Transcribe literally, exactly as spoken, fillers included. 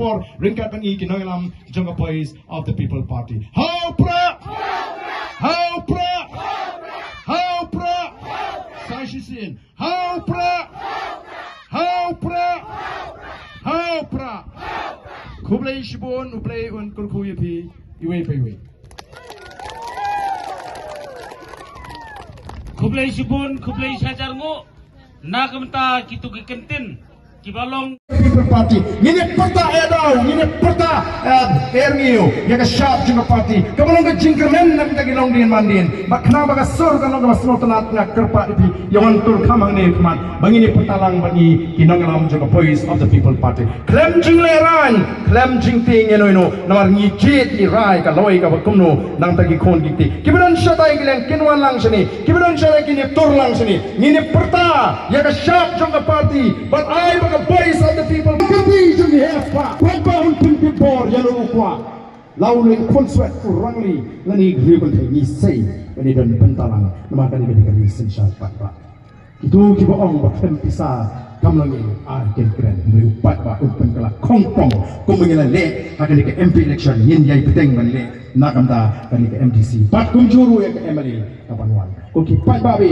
Ryngkat bad ngi ki nongïalam jong ka Voice of the People Party. Ha u Prah! Ha u Prah! Ha u Prah! Sa shisien. Ha u Prah! Ha u Prah! Ha u Prah! Khublei shibun, U Blei un kyrkhu ïa phi iwei pa iwei. Khublei shibun, khublei shihajar nguh. Na ka bynta kito ki kyntien kiba long. People Party. Ngin ïa pyrta ïa daw, ngin ïa pyrta, eh, ïa ngi ïa ka shap jong ka party. Kaba long ka jingkyrmen na ka bynta ki longdien mandien. Bad khnang ba ka sur kan long kaba sngewtynnat, nga kyrpad ïa phi, ïa wan tur kham hangne khmat ba ngin ïa pyrta lang bad ngi ki nongïalam jong ka Voice of the People Party. Khlem jinglehrain, khlem jingtieng ïano ïano, namar ngi jied ngi rai ka lawei kaba kumno na ka bynta ki khun ki kti. Kiba don shatai ki leng kin wan lang shane, kiba don shatai kin ïa tur lang shane. Ngin ïa pyrta ïa ka shap jong ka party, bad ai ba ka Voice of the People. Ka party jong ngi heh paidbah, paidbah un pyntip bor ïano u kwah. La u leh khun swet u rangli lane u riew kynthei, ngi sei ba ngi don bynta lang, namar kane ka dei ka ri synshar paidbah. Kito kiba ong ba khlem pisa kam long ei, ai kin kren, hynrei u paidbah un pynkylla khongpong kumba ngi la leh ha kane ka M P election, ngin ïai bteng ban leh na ka bynta kane ka M D C bad kumjuh ruh ïa ka M L A kaban wan. Ko ki paidbah ba